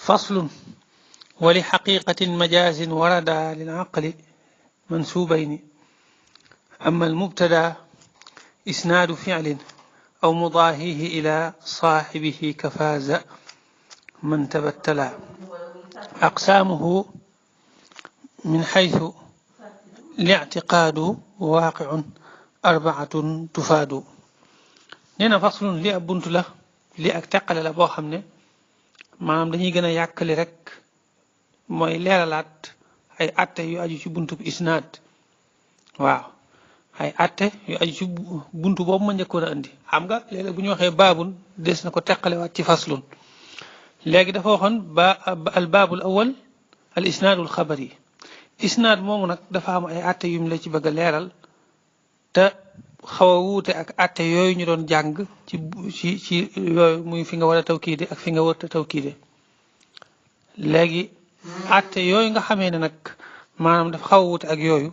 فصل ولحقيقة مجاز ورد للعقل منسوبين أما المبتدا إسناد فعل أو مضاهيه إلى صاحبه كفاز من تبتلا أقسامه من حيث الاعتقاد واقع أربعة تفاد نينا فصل لي أبنت له لي أكتقل لبو خمني maanaam dañuy gën a yàkkali rek mooy leeralaat ay atte yu aju ci buntu isnaad waaw ay atte yu aju ci buntu boobu ma njëkkoon a indi xam nga léeg-léeg bu ñu waxee baabun des na ko teqalewaat ci faslun léegi dafa waxoon al baabul awal al isnaadul xabari isnaad moomu nag dafa am ay atte yum la ci bëgg a leeral te xaw a wuute ak atte yooyu ñu doon jàng ci yooyu muy fi nga war a tawkiide ak fi nga war a tawkiide léegi atte yooyu nga xamee ne nag maanaam dafa xaw a wuute ak yooyu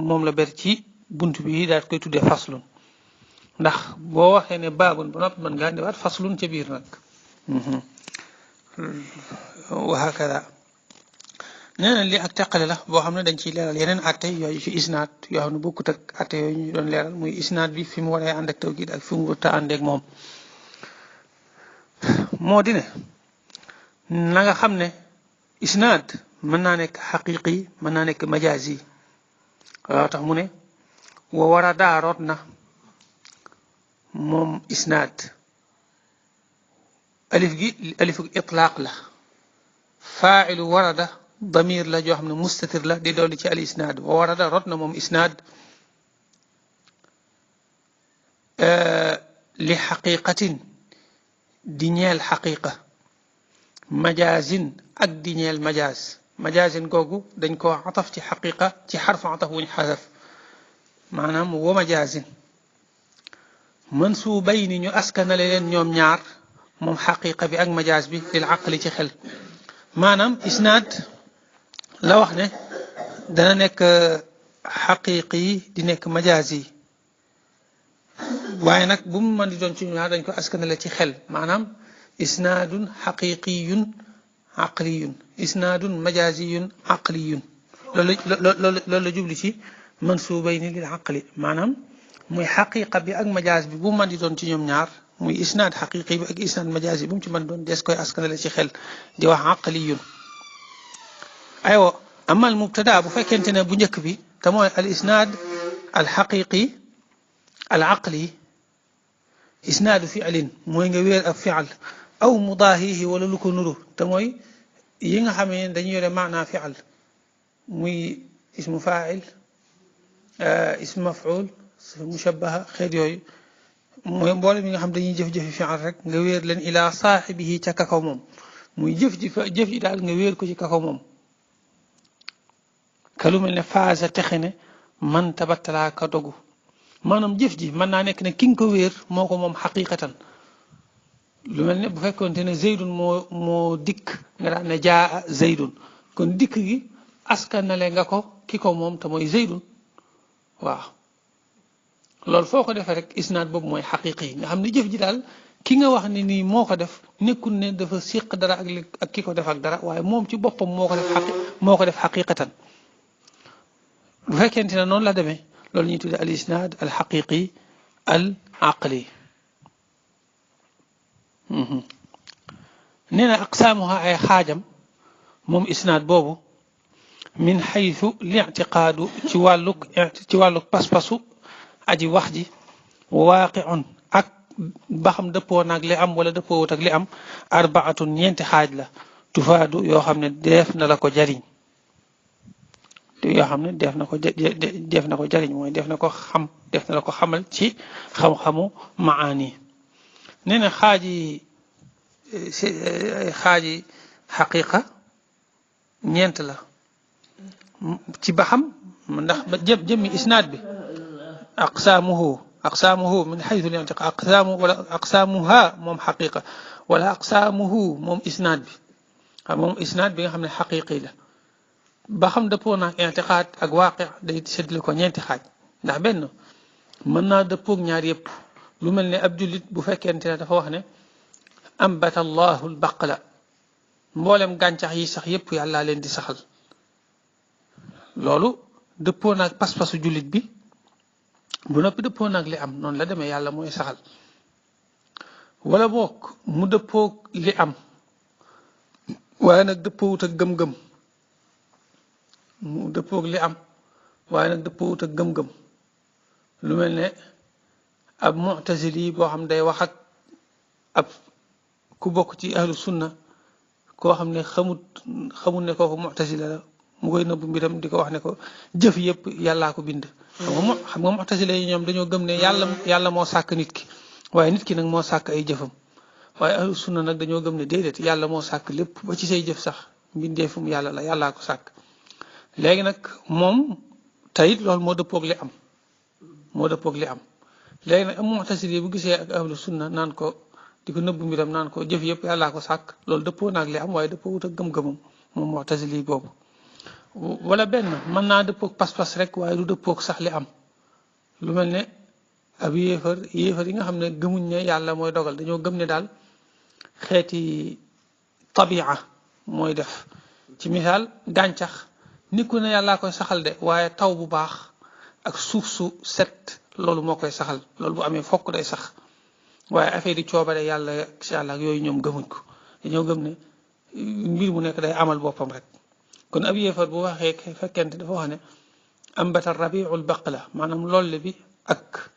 moom la ber ci bunt bi daal koy tuddee faslun ndax boo waxee ne baabun ba noppi mën ngaa indiwaat faslun ca biir nag wa hakada nee na lii ak teqale la boo xam ne dañ ciy leeral yeneen atte yooyu ci isnaad yoo xam ne bokkut ak atte yooyu ñu doon leeral muy isnaad bi fi mu waree ànd ak tawkiid ak fi mu warta ànd ak moom moo di ne na nga xam ne isnaad mën naa nekk xaqiqi mën naa nekk majaazi waaw tax mu ne wa war a daaroot na moom isnaad alif gi alifu itlaaq la faa'ilu warada damir la joo xam ne mustatir la di dolli ci al isnaad wa warada rot na moom isnaad li xaqiqatin di ñeel xaqiqa majaazin ak di ñeel majaaz majaazin googu dañ ko ataf ci xaqiqa ci xarfu ataf wuñ xasaf maanaam wa majaazin mansuubayni ñu askanale leen ñoom ñaar moom xaqiqa bi ak majaaz bi lil aqli ci xel maanaam isnaad la wax ne dana nekk xaqiqi di nekk majazi waaye nag bu mu mën di doon ci ñaar dañ ko askanale ci xel maanaam isnaadun xaqiqiyun aqliyun isnaadun majaziyun aqliyun loolu la jubli ci mansuubayni lil aqli maanaam muy xaqiqa bi ak majaz bi bu mu mën di doon ci ñoom ñaar muy isnaad xaqiqi bi ak isnaad majazi bu mu ci mën doon des koy askanale ci xel di wax aqliyun aywa amal mubtada bu fekkente ne bu njëkk bi te mooy al isnaad al xaqiqi al aqli isnaadu fi'lin mooy nga wéer ak fi'al aw mudaahihi wala lu ko nuru te mooy yi nga xamee ne dañuy yore maanaa fi'al muy ismu faa'il ismu maf'ul mushabbaha xeet yooyu mooy mboole mi nga xam dañuy jëf-jëfi fi'al rek nga wéer leen ilaa saaxibihi ca kakaw moom muy jëf ji daal nga wéer ko ci kakaw moom ka lu mel ne faasa texe ne man tabattalaa ka dogu maanaam jëf ji mën naa nekk ne ki nga ko wéer moo ko moom xaqiqatan lu mel ne bu fekkoonte ne zeydun moo dikk nga daan ne jaa zeydun kon dikk gi askanale nga ko ki ko moom te mooy zeydun waaw loolu foo ko defee rek isnaad boobu mooy xaqiqi nga xam ne jëf ji daal ki nga wax ne nii moo ko def nekkul ne dafa siq dara ak ki ko def ak dara waaye moom ci boppam moo ko def xaqiqatan bu fekkente ne noonu la demee loolu ñuy tuddee al isnaad al xaqiqi al aqli nee na aqsaamuha ay xaajam moom isnaad boobu min xaytu li'tiqaadu ci wàlluk pas-pasu aji wax ji waaqi'un ak ba xam dëppoo naag li am wala dëppoo wut ak li am arbaatun ñeenti xaaj la tufaadu yoo xam ne def na la ko jariñ yoo xam ne def na ko jariñ mooy def na la ko xamal ci xam-xamu maani nee na xaaji xaqiqa ñeent la ci ba xam ndax ba jëmmi isnaad bi aqsaamuhu min xaytu al-i'tiqaad wala aqsaamuha moom xaqiqa wala aqsaamuhu moom isnaad bi moom isnaad bi nga xam ne xaqiqi la ba xam dëppoo naag i'tiqaad ak waaqi day séddale ko ñeenti xaaj ndax benn mën naa dëppoog ñaar yëpp lu mel ne ab jullit bu fekkente ne dafa wax ne ambata allahu albaqla mboolem gàncax yi sax yépp yàllaa leen di saxal loolu dëppoo naag pas-pasu jullit bi bu noppi dëppoo naag li am noonu la demee yàlla mooy saxal wala boog mu dëppoog li am waaye nag dëppoowut ak gëm-gëm mu dëppoog li am waaye nag dëppoowut ak gëm-gëm lu mel ne ab mu'tazili boo xam day wax ak ab ku bokk ci ahlu sunna koo xam ne xamul ne kooku mu'tazila la mu koy nëbbu mbiram di ko wax ne ko jëf yëpp yàllaa ko bind xam nga mu'tazila yi ñoom dañoo gëm ne yàlla moo sàkk nit ki waaye nit ki nag moo sàkk ay jëfam waaye ahlu sunna nag dañoo gëm ne déedéet yàlla moo sàkk lépp ba ci say jëf sax mbindeefum yàlla la yàllaa ko sàkk léegi nag moom tayit loolu moo dëppoog li am léegi nag am mu'tazili bu gisee ak ahlu sunna naan ko di ko nëbbu mbiram naan ko jëf yëpp yàllaa ko sàkk loolu dëppoo naag li am waaye dëppoo wut ak gëm-gëmam moom mu'tazili boobu wala benn mën naa dëppoog pas-pas rek waaye du dëppoog sax li am lu mel ne ab yéefar yi nga xam ne gëmuñ ne yàlla mooy dogal dañoo gëm ne daal xeeti tabia mooy def ci misaal gàncax nit ku ne yàllaa koy saxal de waaye taw bu baax ak suuf su set loolu moo koy saxal loolu bu amee fokk day sax waaye affaire yi coobare yàlla ak yooyu ñoom gëmuñ ko dañoo gëm ne mbir mu nekk day amal boppam rek kon ab yéefar bu waxee fekkente dafa wax ne ambata rabiul baqla maanaam loolu bi ak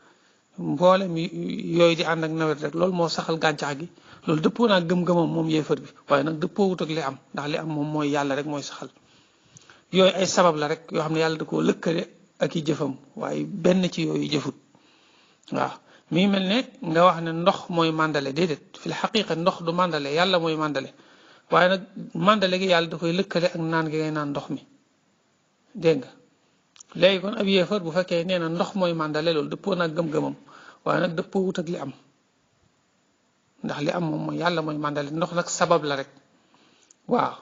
mboolem yooyu di ànd ak nawet rek loolu moo saxal gàncax gi loolu dëppoo naa gëm-gëmam moom yéefar bi waaye nag dëppoo wut ak li am ndax li am moom mooy yàlla rek mooy saxal yooyu ay sabab la rek yoo xam ne yàlla da koo lëkkale ak i jëfam waaye benn ci yooyu jëfut waaw mi mel ne nga wax ne ndox mooy màndale déedéet fi la xaqiqa ndox du màndale yàlla mooy màndale waaye nag màndale gi yàlla da koy lëkkale ak naan gi ngay naan ndox mi dégg nga léegi kon ab yéefar bu fekkee nee na ndox mooy màndale loolu dëppoo nag gëm-gëmam waaye nag dëppoo wut ak li am ndax li am moom mooy yàlla mooy màndale ndox nag sabab la rek waaw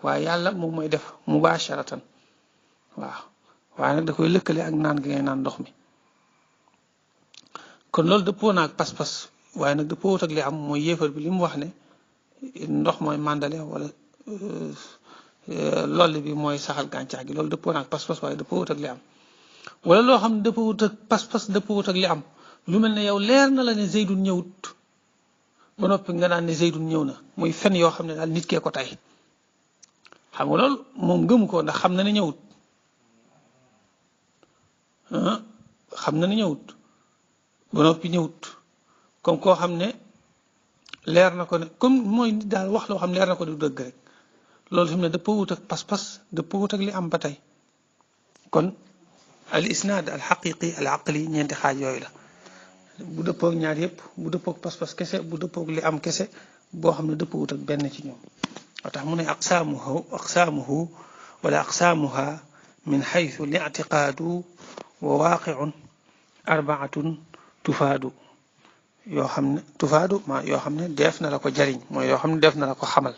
waaye yàlla moom mooy def mubasharatan waaw waaye nag da koy lëkkale ak naan gi ngay naan ndox mi kon loolu dëppoo naag pas-pas waaye nag dëppoo wut ak li am mooy yéefar bi li mu wax ne ndox mooy màndale wala loolu bi mooy saxal gàncax gi loolu dëppoo naag pas-pas waaye dëppoo wut ak li am wala loo xam ne dëppoo wut ak pas-pas dëppoo wut ak li am lu mel ne yow leer na la ne Zeydun ñëwut ba noppi nga naan ne Zeydun ñëw na muy fen yoo xam ne daal nit kee ko tey xam nga loolu moom gëmu ko ndax xam na ne ñëwut xam na ne ñëwut ba noppi ñëwut comme koo xam ne leer na ko ne comme mooy nit daal wax loo xam leer na ko du dëgg rek loolu fi mu ne dëppoo wut ak pas-pas dëppoo wut ak li am ba tey kon al isnaad al xaqiqi al aqli ñeenti xaaj yooyu la bu dëppoog ñaar yëpp bu dëppoog pas-pas kese bu dëppoog li am kese boo xam ne dëppoo wut ak benn ci ñoom moo tax mu ne aqsaamuhu wala aqsaamuha min xaytu li ictiqaadu wa waaqiun arbaatun tufaadu yoo xam ne def na la ko jariñ mooy yoo xam ne def na la ko xamal